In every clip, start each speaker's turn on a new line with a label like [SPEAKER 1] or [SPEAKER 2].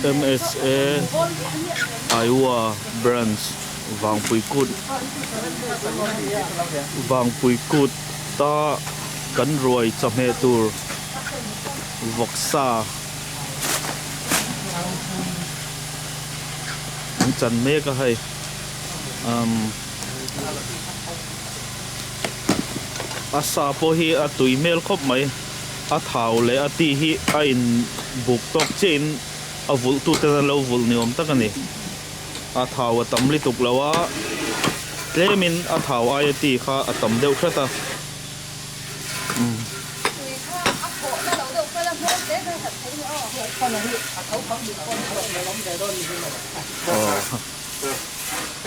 [SPEAKER 1] MSA Iowa Branch Vangpui kut Vangpui kut ta kan ruai chawhmeh tur vawksa an chan mek a hei umm a sa pawh hi a tui hmel khawp mai a thau leh a ti hi a in buk tawk chiah in a vulh tu ten an lo vulh ni awm tak a ni a thau a tam lutuk lo a tlem in a thau aia ti kha a tam deuh hret a.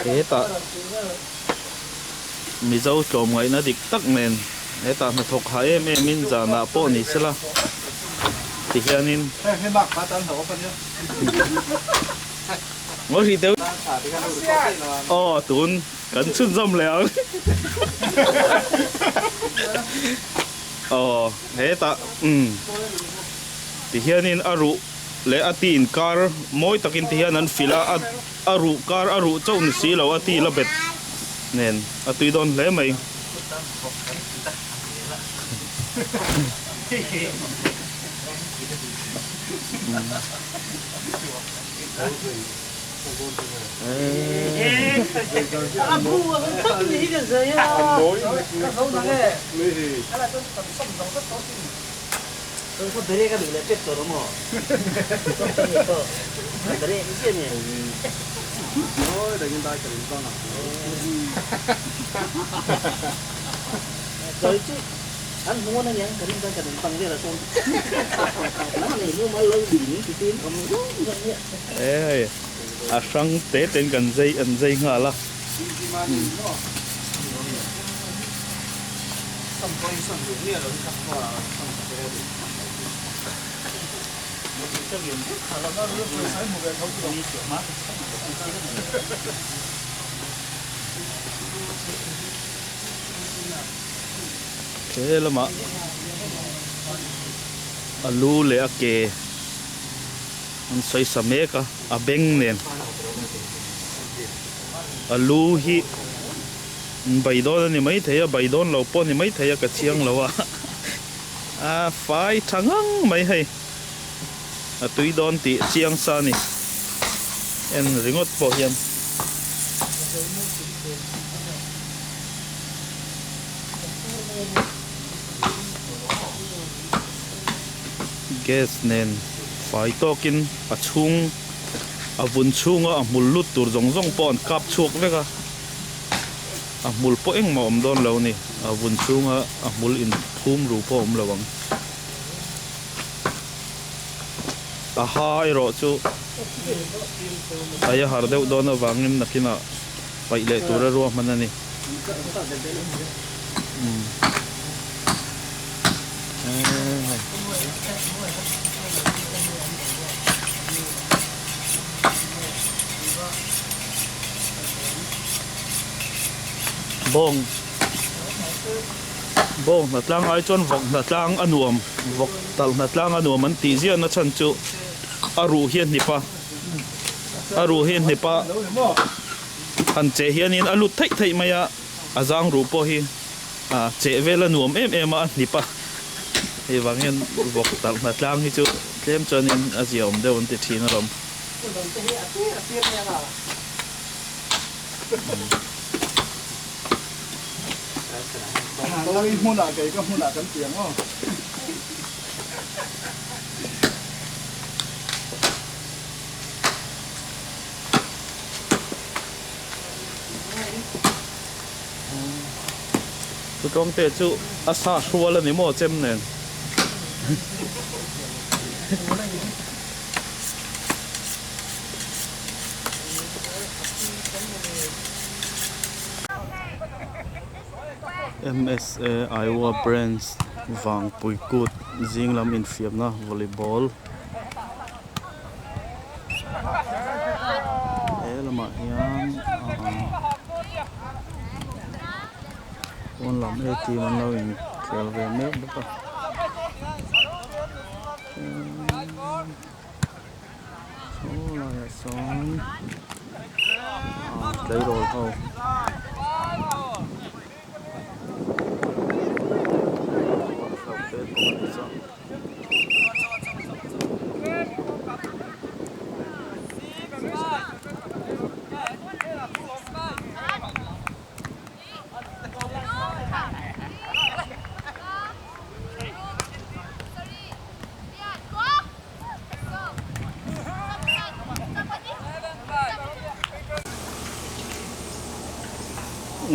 [SPEAKER 1] Hetah Mizo tlawmngaihna dik tak nen hetah hnathawk ha em em in zanah pawh ni sela tihianin Aw tun Kan chhunzawm leh ang. Aw hetah umm tihianin a ruh leh a ti inkar mawi takin tihian an filh a, a ruh kar a ruh chauh ni si lo a ti la bet nen a tui dawn hle mai. Hei a hrang te ten kan zai an zai nghal a. He lamah a lu leh a ke an sawi sa mek a a beng nen a lu hi bai dawn a ni maithei a bai dawn lo pawh a ni maithei a ka chiang lo a a fai tha ngang mai hei a tui dawn tih chiang sa a ni en ringawt pawh hian. Gas nen fai tawkin a chhung a vun chhunga a hmul lut tur zawng zawng pawh an kap chhuak vek a, a hmul pawh engmah a awm dawn lo a ni, a vun chhunga a hmul in phum ru pawh a awm lo ang. A ha erawh chu a har deuh dawn avangin nakinah paih leh tura ruahman a ni. Bawng bawng hnatlang ai chuan vawk hnatlang a nuam vawk talh hnatlang a nuam an tih ziah na chhan chu a ruh hi a hnip a a ruh hi a hnip a. Han che hianin a lut theih theih mai a, a zang ruh pawh hi a cheh vel a nuam em em a, a hnip a. Hei vang hian vawk talh hna tlang hi chu tlem chuanin a zia awm deuh an ti thin alawm. Tutawngte chu a sa hrual a ni maw chem nen. MSA Iowa Branch Vangpui kut zing lam infiamna volleyball. He lamah hian pawn lam A team an lo inkhel ve mek bawk a. ho.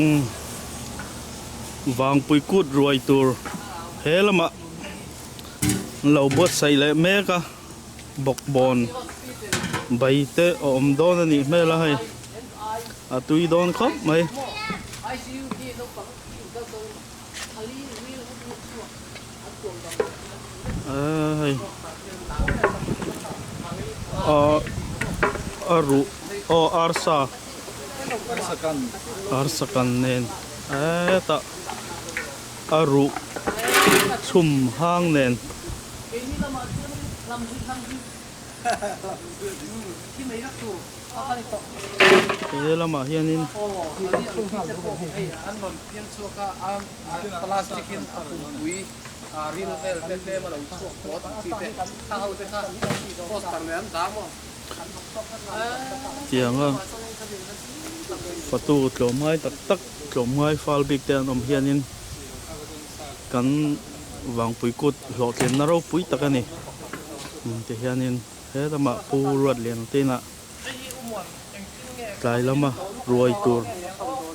[SPEAKER 1] Umm vangpui kut ruai tur he lamah an lo buatsaih leh mek a bawkbawn bai te a awm dawn a nih hmel a hei a tui dawn khawp mai. Hei a ruh aw arsa arsa kan nen hetah a ruh chhum hang nen. He lamah hianin tianga fatu tlawmngai tak tak tlawmngai fal bik te an awm hianin kan vangpui kut hlawhtlinna ropui tak a ni tihianin he lamah Pu Ruatliana te inah Tlai lama ruai tur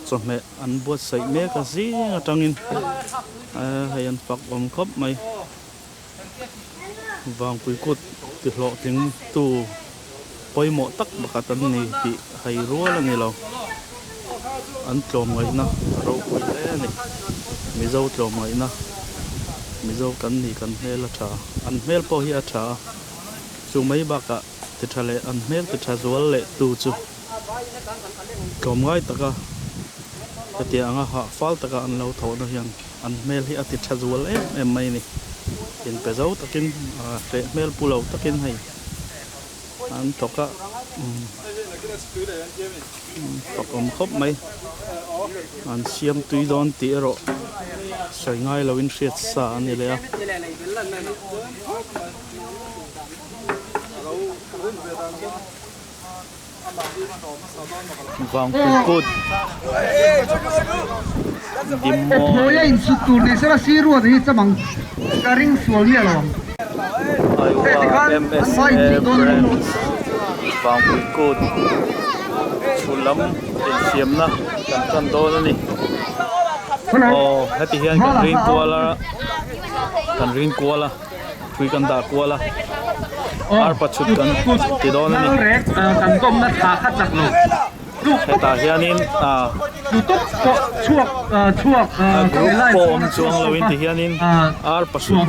[SPEAKER 1] chawhmeh an buatsaih mek a zing atangin hei an fak awm khawp mai. Vangpui kut ti hlawhtling tu pawimawh tak pakhat an ni tih hai rual a ni lo. An tlawmngaihna a ropui hle a ni. Mizo tlawmngaihna, Mizo kan ni kan hmel a tha, an hmel pawh hi a tha a, chu mai bakah Ti tha leh an hmel ti tha zual leh tu chu tlawmngai taka hetiang anga hah fal taka an lo thawhna hian an hmel hi a ti tha zual em em mai a ni. Inpe zo takin hreh hmel pu lo takin hei an thawk a fak awm khawp mai. An siam tui dawn tih erawh sawi ngai loin hriat sa a ni leh a. Vangpui kut Dimmawi Aiwa MSA Branch Vangpui kut chhu lam insiamna kan tan dawn a ni. Aw heti hian kan ring kual a kan ring kual a. Tui kan dah kual a, arpa chhut kan ti dawn a ni. Hetah hianin a group pawh awm chuang loin ti hianin arpa chhut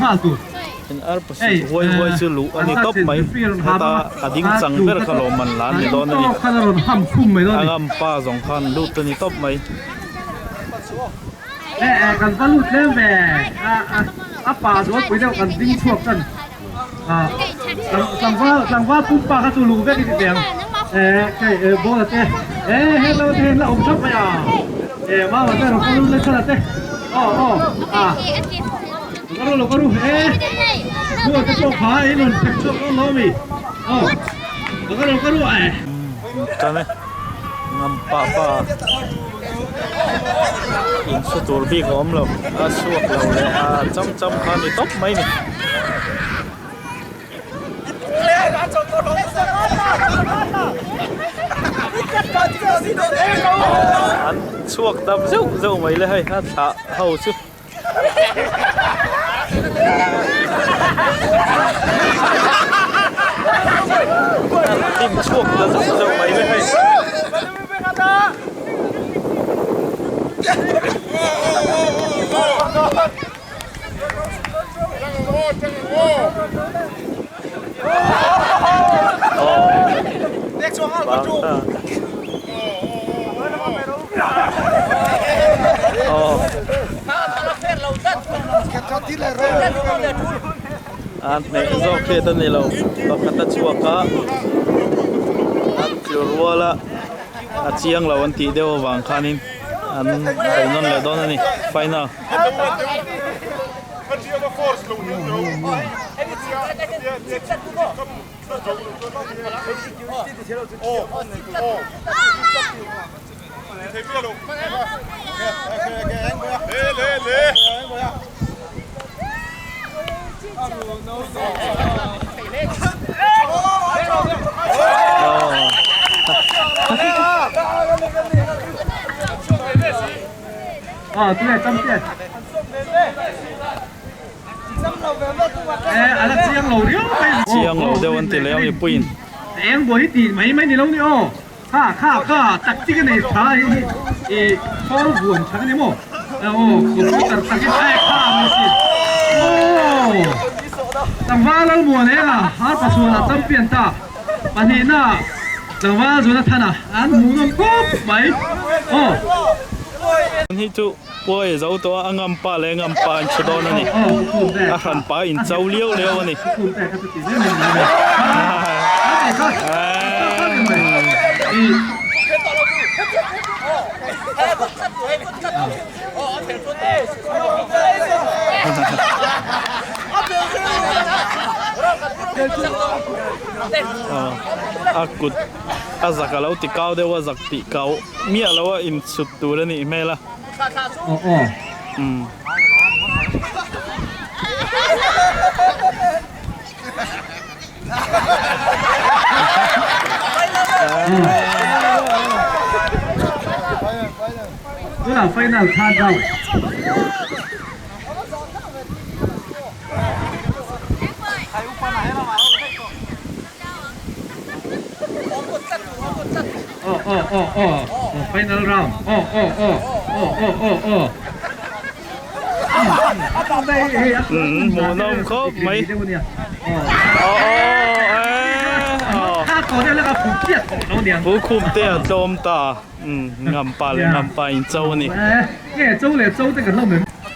[SPEAKER 1] in arpa chhut huai huai chu luh a ni tawp mai. Heta a ding chang ber kha lawmman la an ni dawn a ni. A ngam pa zawng khan lut a ni tawp mai.
[SPEAKER 2] A pa zualpui deuh kan ding chhuak tan tlangval tlangval pumpa kha chu luh vek i ti teh ang eh ball a te eh hello te hian la awm thap mai a eh mama te rawn kal lut thla te aw aw a lo ka ru lo ka ru eh ball te pawh kha in rawn phek chhuak dawn lo ami aw lo ka ru lo ka ru eh.
[SPEAKER 1] Tan e ngam pah pa in su tur bik a awm lo a chhuak lo leh a cham cham kha a ni tawp mai a ni. An chhuak dam zeuh zeuh mai le hei a thlah ho chu. Hnim chhuak ta zauh zauh mai le hei. An hmeh zawk hriat a ni lo pakhat a chhuak a an tlu rual a. A chiang lo an tih deuh avang khanin an sawi nawn leh dawn a ni final. Chiang lo deuh an ti leh a mipuiin.
[SPEAKER 2] Kha kha kha tactic a nei tha hi hi i khawl vuan tha ani maw aw computer takin a kha mai si aw tlangval Lalmuan eng a har pachhuan ah champion ta pahnihna tlangval Jonathan a an hmuh nawm khawp mai aw.
[SPEAKER 1] Hi chu puai a zo tawh a, a ngam pa leh a ngam pa an chhe dawn a ni. A hran pa in cho liau liau a ni. A kut a zak a lo ti kau deuh a, zak tih kau miah lo a insut tur a nih hmel a. Umm.
[SPEAKER 2] Tunah final third round. Aw aw aw aw aw final round aw aw aw aw aw aw aw
[SPEAKER 1] Hmuhnawm khawp mai aw aw Pu Khumte a tlawm ta Ngampa leh Ngampa in cho a ni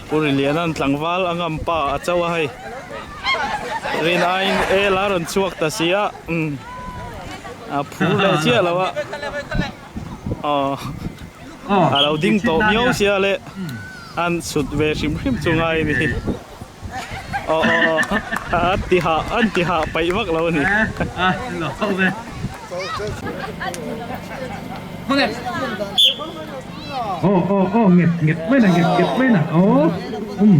[SPEAKER 1] Pu Riliana'n tlangval a Ngampa a cho a hei Rin aiin el a rawn chhuak ta si a a phur leh chiah lo a aw a lo ding tawh miau sia le an chhut ve hrim hrim chu ngai a ni aw aw aw a ti hah an ti hah paih vak lo a ni.
[SPEAKER 2] Aw aw aw nget nget mai na nget nget mai na aw um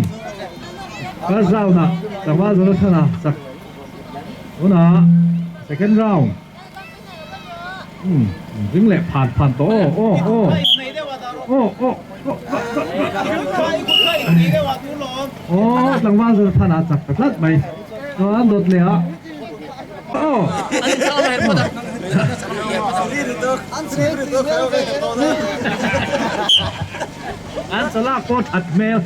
[SPEAKER 2] first round ah tlangval Jonathan a chak tunah second round um ding leh phan phan tawh aw aw aw aw aw aw tlangval Jonathan a chak ta tlat mai chuan dawt leh ah aw an chalak pawh that hmel.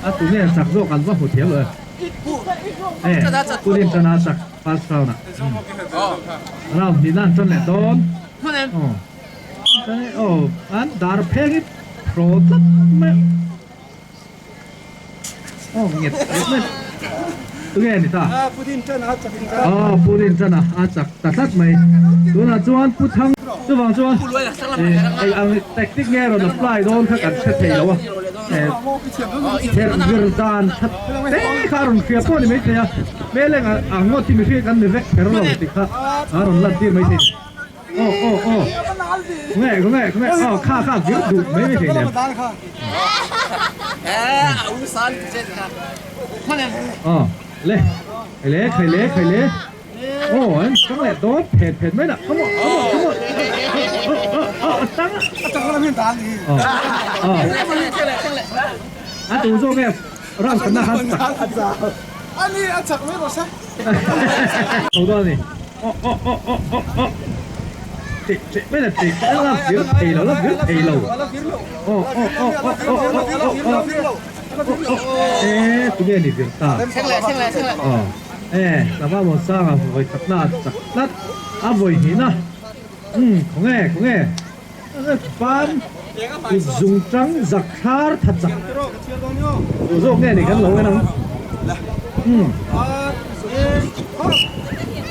[SPEAKER 2] A tu nge chak zawk an va hmu thiam lo e. Pu Rinchana chak first round ah. Round hnihna an tan leh dawn. Aw an dar pheng hi pro tlat mai a. Aw nget nget mai. Tu nge ni ta? Aw Pu Rinchana a chak ta tlat mai. Tunah chuan Pu Thang chuvang chuan ei ang tactic nge rawn apply dawn kha kan hre thei lo a. Herh vir dan that te kha a rawn hria pawh a ni maithei a. Hmel eng ang ngawt hi mihring kan ni vek kher lo tih kha a rawn lan tir maithei. Aw aw aw Khawnge khawnge khawnge aw kha kha vir duh mai mai thei nen. Aw le khai le khai le khai le aw an tang leh dawn phet phet mai lah come on come on come on aw aw a tang aw aw a tu zawk nge round khatna khan chak Tho dawn a ni. Aw aw aw aw aw aw Tih tih mai la tih a la vir thei lo la vir thei lo aw aw aw aw aw aw aw aw aw e tunge ni vir ta aw e Tlangval Muansanga vawi khatna a chak tlat a vawi hnihna umm khawnge khawnge ban kut zung tang zak thlar tha chak duh zawk nge ni kan lo en ang umm.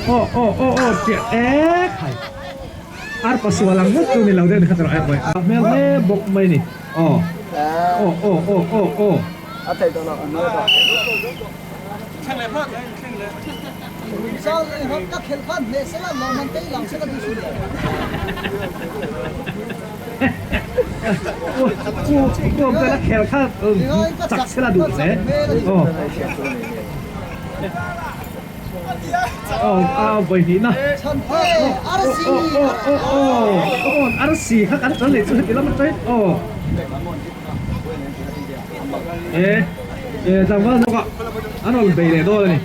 [SPEAKER 2] Aw aw aw aw chiah e khai. Ar pasual ang ngawt chu ni lo deuh ni kha chu rawh e a hmel hle bawk mai ni. Aw aw aw aw aw aw. Pu Awmtela khel kha chak sela duh hle. Aw. Aw a vawi hnihna. Aw aw aw aw aw arsi kha kan ṭan leh chu heti lam aṭang aw. E e tlangval zawkah an rawn bei leh dawn a ni.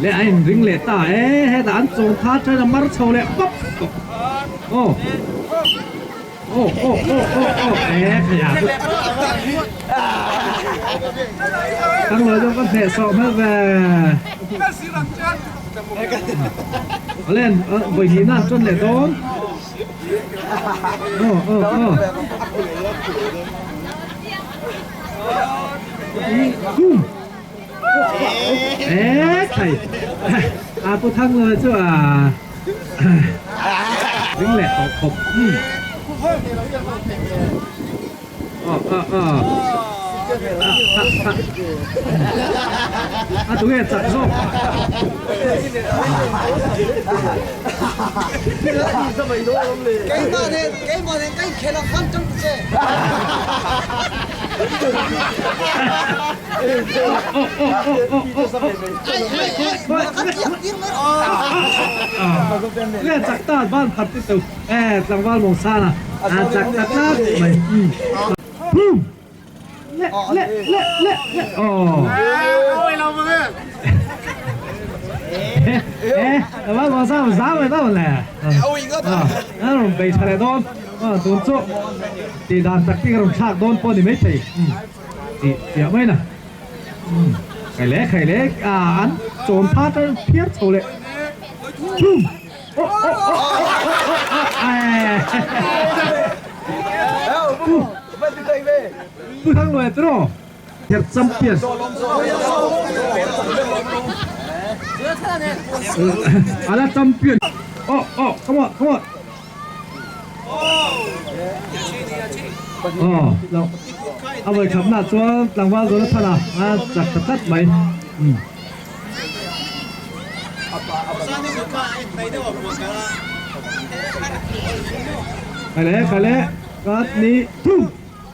[SPEAKER 2] Le a inring leh ta e hetah an chawm kha ṭan a mar chho leh pawp tawh. Aw. Aw aw aw aw aw e khaia Thang lo zawk ka hneh sawh hmel ve. Alen vawi hnihna an ṭan leh dawn. Aw aw aw. Kum. E khai. A pu Thang lo chu a ring leh tawh khawp. Aw aw aw. A tunge chak zawk. Nge chak ta ban khat te teuh e tlangval mawng san a a chak ta tlat mai boom le le le le le aw e tlangval mawng san za mai ta le a rawn bei tha leh dawn tun chu tih dan tactic a rawn thlak dawn pawh a ni maithei. Tih chiah mai na. Khai le khai le a an chawm pha ta phiar chho leh. Boom! Oh oh oh oh oh oh oh Pu Pu Thang Luai chu raw Her champion. Ala champion. Oh oh come on come on. Aw lo a vawi khatna chuan tlangval zawn a than a a chak ta tlat mai umm. Kale kale kat ni thum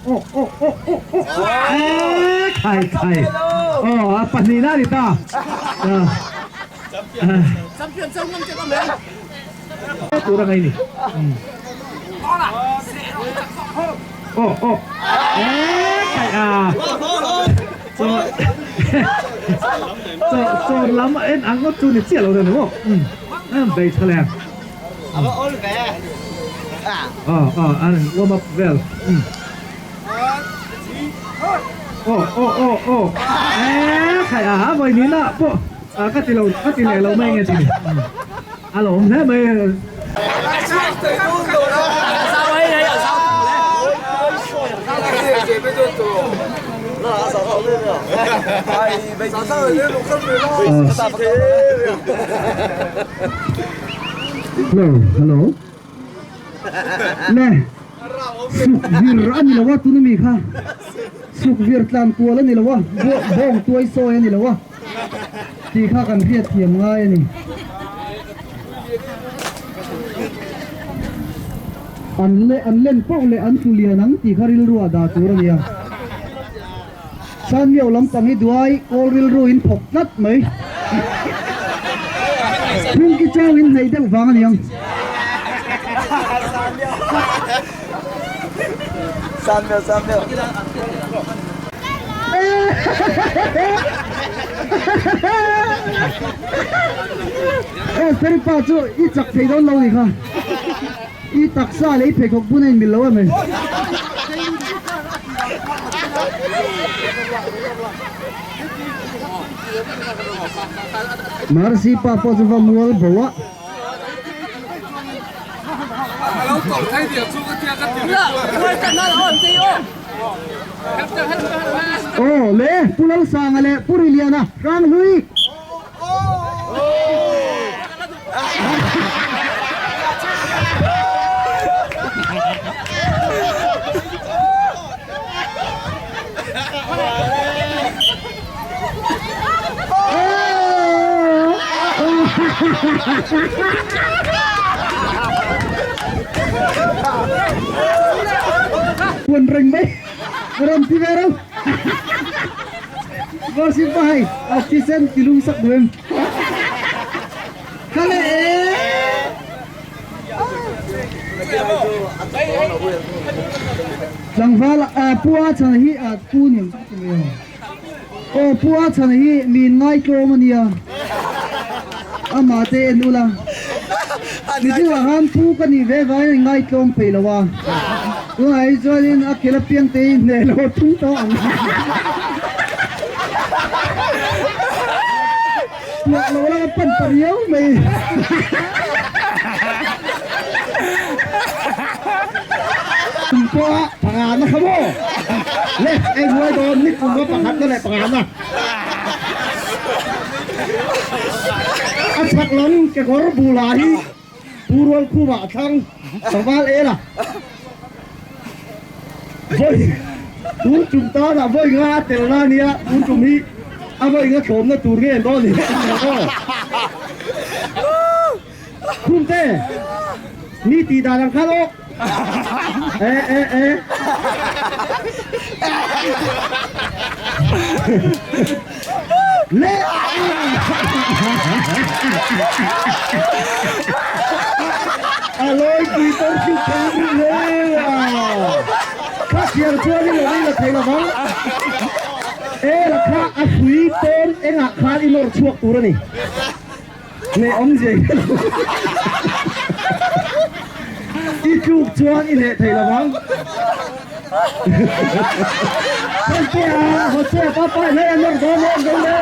[SPEAKER 2] aw aw aw aw aw aw khai khai aw a pahnihna a ni ta. Tur a ngai ni. Aw aw eh kai a. Chaw chaw chaw lam en ang ngawt chu ni chiah lo deuh ni maw. An bei tha lem. Aw aw an warm up vel. Aw aw aw aw eh khai a vawi ni na pawh ka ti lo ka ti leh lo mai nge ti ni. A lo awm hle mai.
[SPEAKER 3] Hello hello le suk vir a ni lo a tuna mi kha suk vir tlan kual a ni lo a bawng tuai sawi a ni lo a tih kha kan hriat thiam ngai a ni. An le an len poh leh an tlu lian ang tih kha rilru ah dah tur a ni a. Sanmiau lampang hi duai kawl rilru in thawk tlat mai. Phungki chau in hnaih deuh vang a ni ang. E Feripa chu i chak thei dawn lo ni kha. I taksa leh i pheikhawk bun a inmil lo em mai. Marcy pa pawh chu va mual bo a. Aw le Pu Lalsanga leh Pu Riliana Hranghlui. Buan reng mai rawn ti ve ro. Worship pa hei a thisen ti lum sak duh em. Khale e. Tlangval pu a chhan hi pu ni ang chu mai aw. Aw pu a chhan hi min ngaitlawm a nia. Amah te en ula. Mizinga khan pu ka nih ve vangin an ngaitlawm peih lo a. Tunah hi chuanin a khel apiang te hi hneh lo a tum tawh ang. Puak lo la ka pan ta riau mai.
[SPEAKER 2] Kum pawha pangana kha maw? Le, ei buai dawn ni kum a pakhatna leh pangana. A chhak lam kekawr bula hi Pu Rualkhuma a thlang tlangval el a. Vawi tun tum tanah vawi nga a tel na a nia, tun tum hi a vawi nga thlawmna tur nge an dawn ni aw. Khumte, mi tih dan ang khan aw. E e e. Le. A lawi pui tawng chu thei rih le a. Kha thiang chuan i lo i la thei lo vang. E la kha a hrui tawn engah khan i nawr chhuak tur a ni. Leh awmzia hi lo. I tluk chuan i leh thei lo vang. Hente a, Hosea papa hi hei a nawr dawn em dawn le.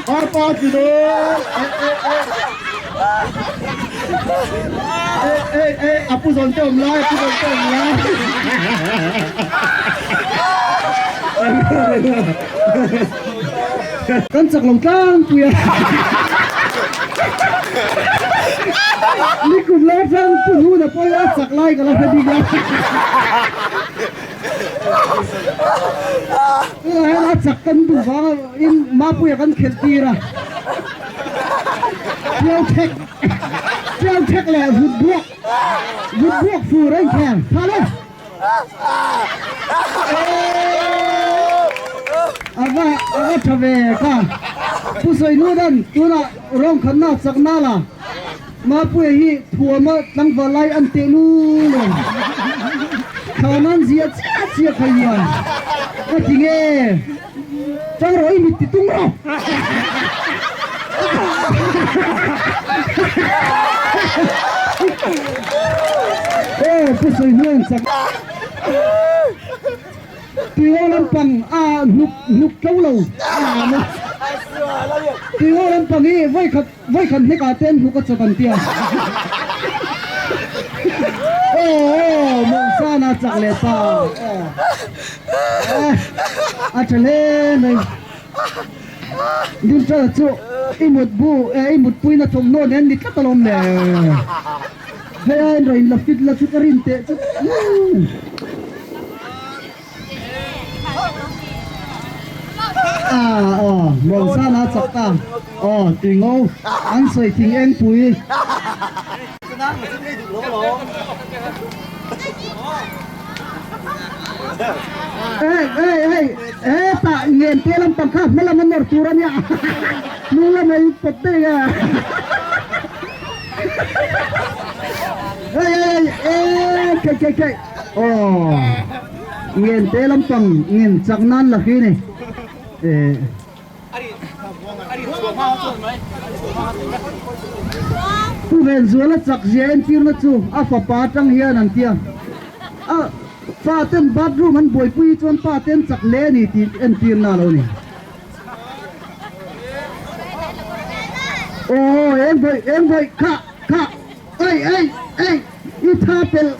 [SPEAKER 2] Papa chu dawn. E e e a pu zawn te awm lai, a pu zawn te awm lai.
[SPEAKER 3] Kan chak lo tlangpui a. Nikum lo atang pu Hnuna pawhin a chak lai ka la hre bik a. Tunah hian a chak kan duh vang in Mapuia kan khelh tir a. Piau thek piau thek leh vut buak vut buak fur a inkhel. Tha le. Ava ava tha ve ka Pu Sawi Dan tunah rawng khatna chak na la Mapuia hi thuama tlangval lai an teh lul em Khanan zia chiah chiah kha hian ka ti nge Chang rawh i mit ti tung rawh. Aw pu sawi hnuan chak. Tuiho lampang a hnuk hnuk tlo lo a Tuiho lampang hi vawikhat vawikhat hnek ah ten hnuk a chawt an tia. Aw aw mawngsan a chak leh ta. A tha hle mai. Dinchal chu i mut bu e i mutpuina thawmhnaw nen ni tlat alawm le. Hei a in rawn la fit la chu ka rin teh chu. Ah aw Mawngsana chak ta aw tui ngo an sawi thing eng pui. Hey hey hey hetah ngen te lampang kha hma lam a nawr tur a nia hnung lam a in pawt daih a hey hey hey eh kei kei kei aw ngen te lampang ngen chak nan la khi ni eh Pu Venzuala chak zia entirna chu a fapa atang hian an ti a, a fa ten bathroom an buaipui hi chuan pa te an chak hle a ni tih entirna a lo ni. Aw eng vawi eng vawi kha kha ei ei ei i tha pelh.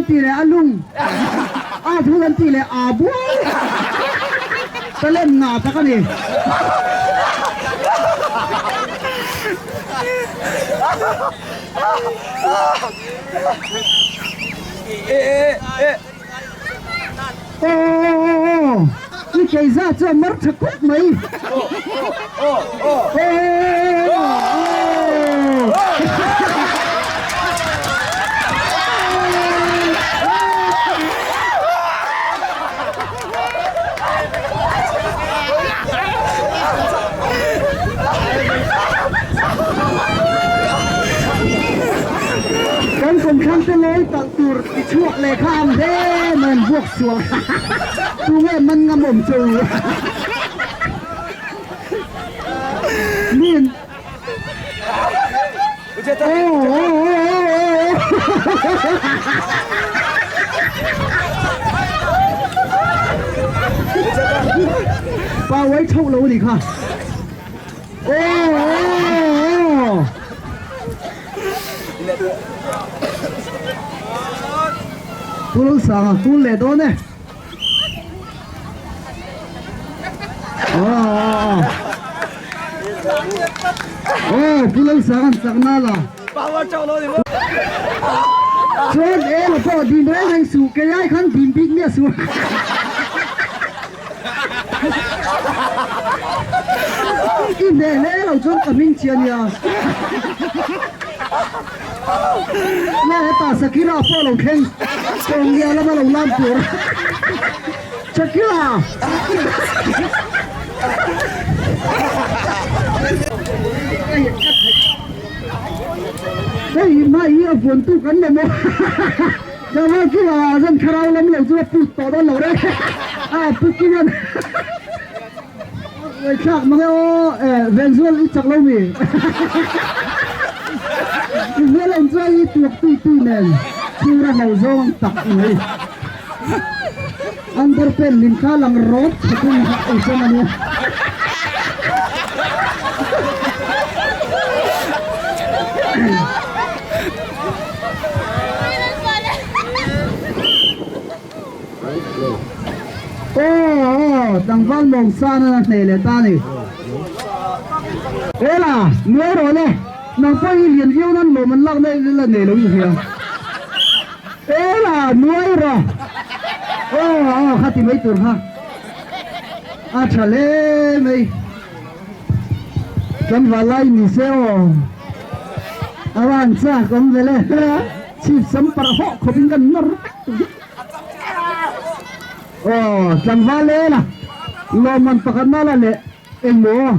[SPEAKER 3] an tih leh a lung, at hun an tih leh aa buai. Talent ngah tak a ni. Aw aw aw aw i keiza chu a mar tha khawp mai. Aw aw aw aw. Kan kawmthlang te lawi talh tur ti chhuak leh kha ang hle mai an vuak sual tunge man ngam awm che u min aw aw aw aw Pa uai chhoh lo a nih kha. Aw aw aw. Kul sanga kul leh dawn e. Aw aw aw. Aw Pu Lalsang an chak na la. Chuan eng a pawh dim reng reng suh kei ai khan dim bik miah suh. I hneh hle lo chuan ka hming chi a nia. Nge hetah Shakira pawh a lo thleng Chawngia lama lo lam tur. Shakira! Hei hmai hi a vuantu kan la maw? Chawhmeh chu a zan thlarau lam lo chu a put tawh dawn lo reng a pu kim an Ngaihthlak mang e aw e Venzual i chak lo mi I hmel awm chuan i tuak tui tui nen chhura ho zawng ang tak mai Underpant min kha lang rawt khatin kha ei chuan a nia. Aw aw tlangval mawng san a hneh leh ta a ni. Ela nuai rawh le nang pawh hi lian viau nan lawm an lak na la nei lo in hria. Ela nuai rawh aw aw kha ti mai tur kha a tha hle mai. Tlangval lai ni se aw a van chak awm ve le chhip sam parh hawh khawp in kan nawr vek tur hi aw tlangval e la lawmman pakhat na la leh engmaw.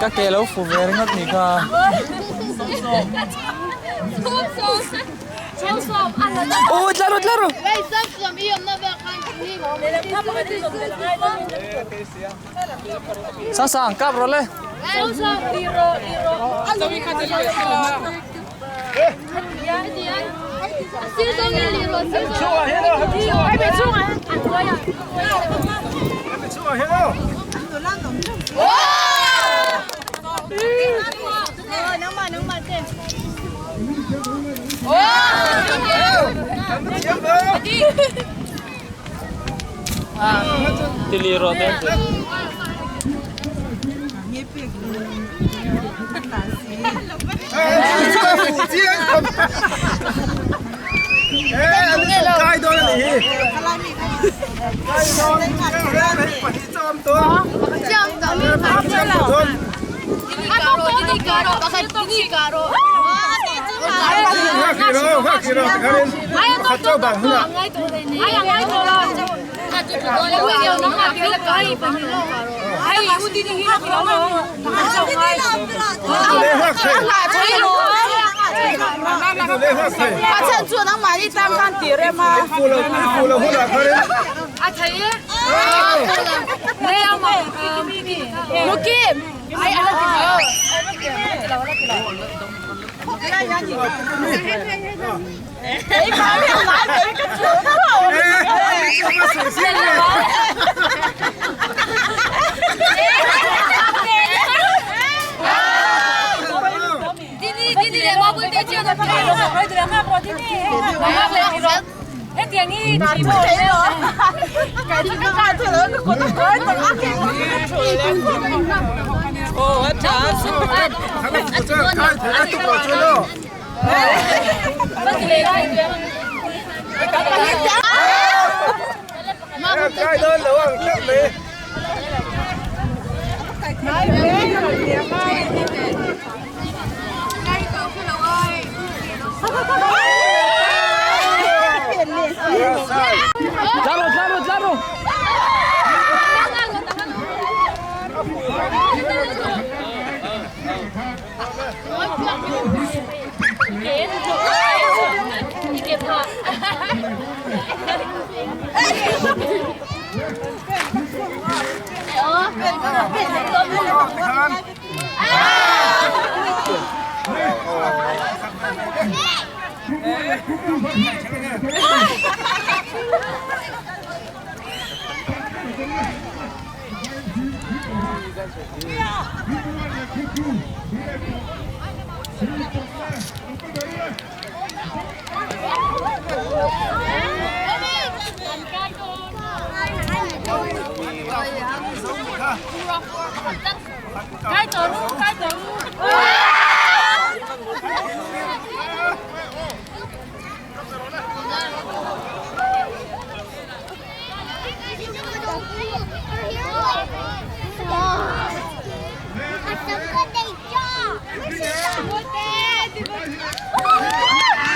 [SPEAKER 4] Ka ke lo fu ve ringawt ni kha. Ui tla ru tla ru. Sang sang kap rawh le. Tili rawh te.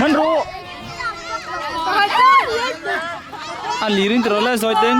[SPEAKER 4] Man ru an lirin tro le zoi ten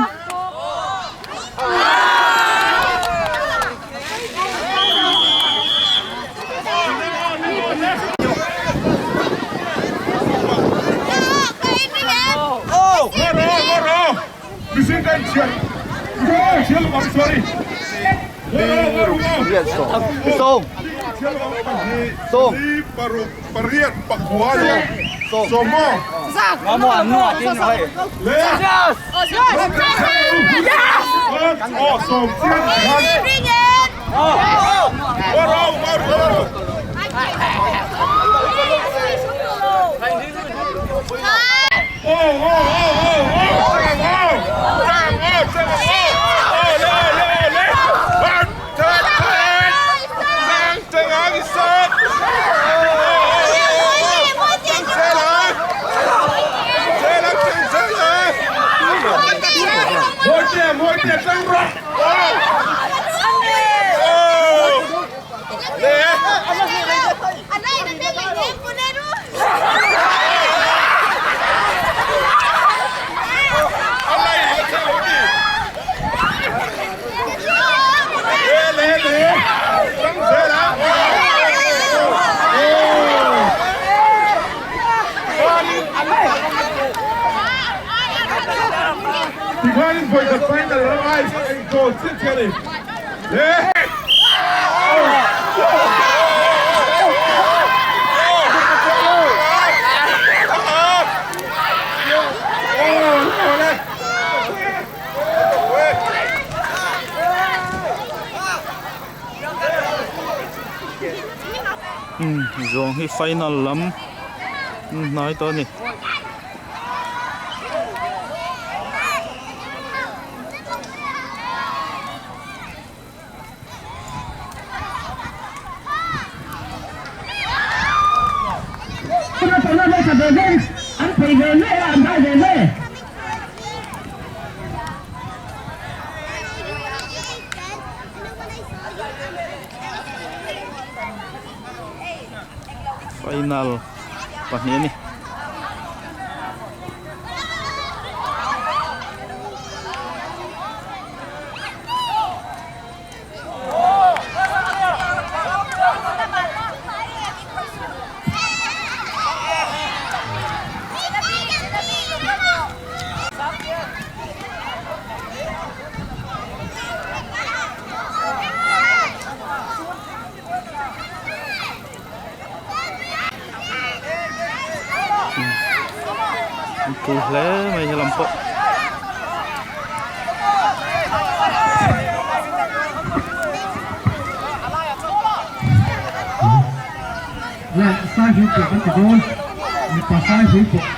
[SPEAKER 1] Zawng hi final lam hnai tawh a ni.
[SPEAKER 3] An thei ve ve a, an dai ve ve.
[SPEAKER 1] Final pahnih a ni. An pui hle mai helam pawh.
[SPEAKER 2] Le sai hui pawh kan ti dawn mipa sai hui pawh.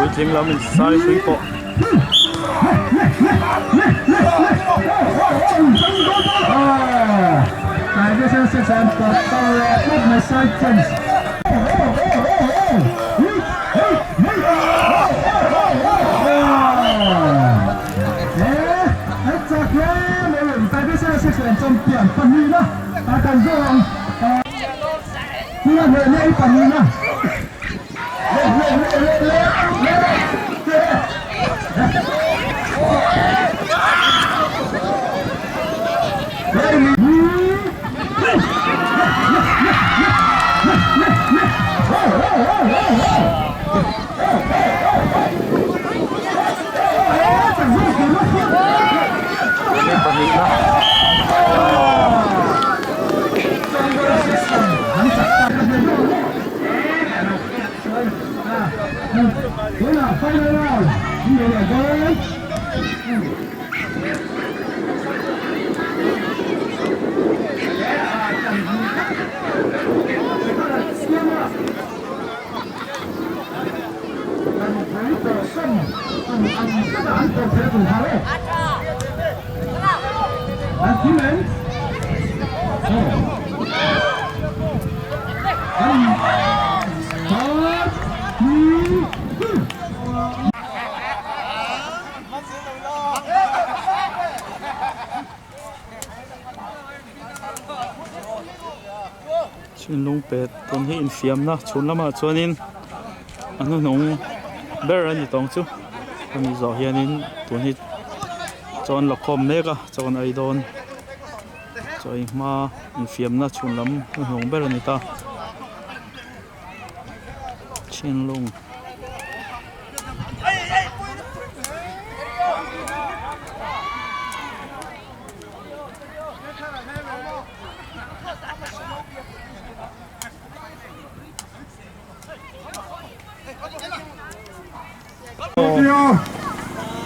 [SPEAKER 1] Puitling lam in sai hrui pawh. Chhinlung pet tawn hi infiamna chhun lamah chuanin a hnuhnung ber a ni tawng chu hemi zawh hianin tun hi chaw an la khawm mek a chaw an ei dawn chaw ei hma infiamna chhun lam hnuhnung ber a ni ta Chhinlung.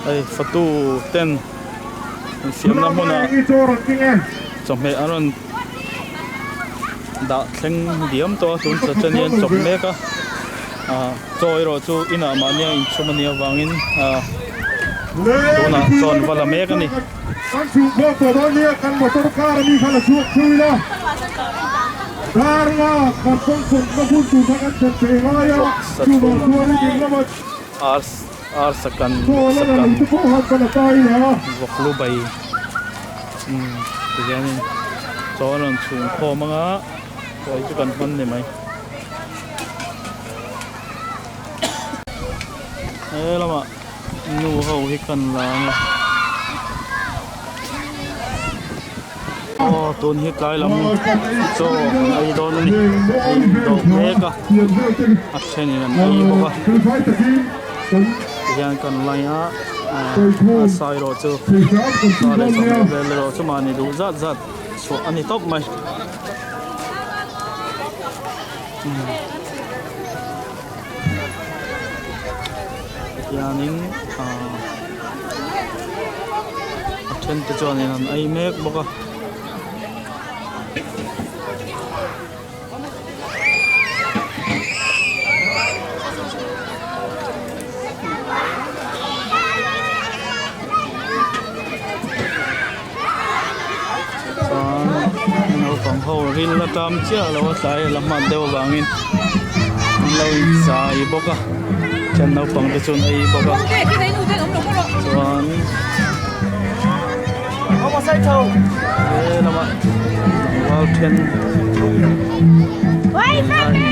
[SPEAKER 1] Hei fatu ten infiamna hmunah chawhmeh an rawn dah thleng diam tawh a tun chaw chen hi an chawp mek a ah chaw erawh chu inah mahni a inchhum a nih avangin ah tunah chaw an va la mek a ni.
[SPEAKER 5] Kan chhungkhawm tawh dawn nia kan motor car ami kha la chhuak thui ila dar nga kan function na hun tur kha kan thlen thei ngai a chuvang chuan in lama
[SPEAKER 1] Ar ar sakan
[SPEAKER 5] chaw la la
[SPEAKER 1] sakan
[SPEAKER 5] lo te pawh han va la ta ila.
[SPEAKER 1] Vawk lu bai umm tihianin chaw an rawn chhung khawm anga chaw hi chu kan hman ni mai. He lamah nu ho hi kan la ang e. Aw tun hi tlai lam chaw an ei dawn a ni ei dawh mek a a thenin an ei bawk a tihian kan lai a a sai erawh chu sa leh chawhmeh vel erawh chu mahni duh zat zat chhuah a ni tawp mai. Tihianin ahh a then te chuanin an ei mek bawk a. Chuan naupang ho ril a tam chiah lo a tlai a la hman deuh avangin an lo inchai bawk a chuan naupang te chuan ei bawk a chuan he lamah tlangval then a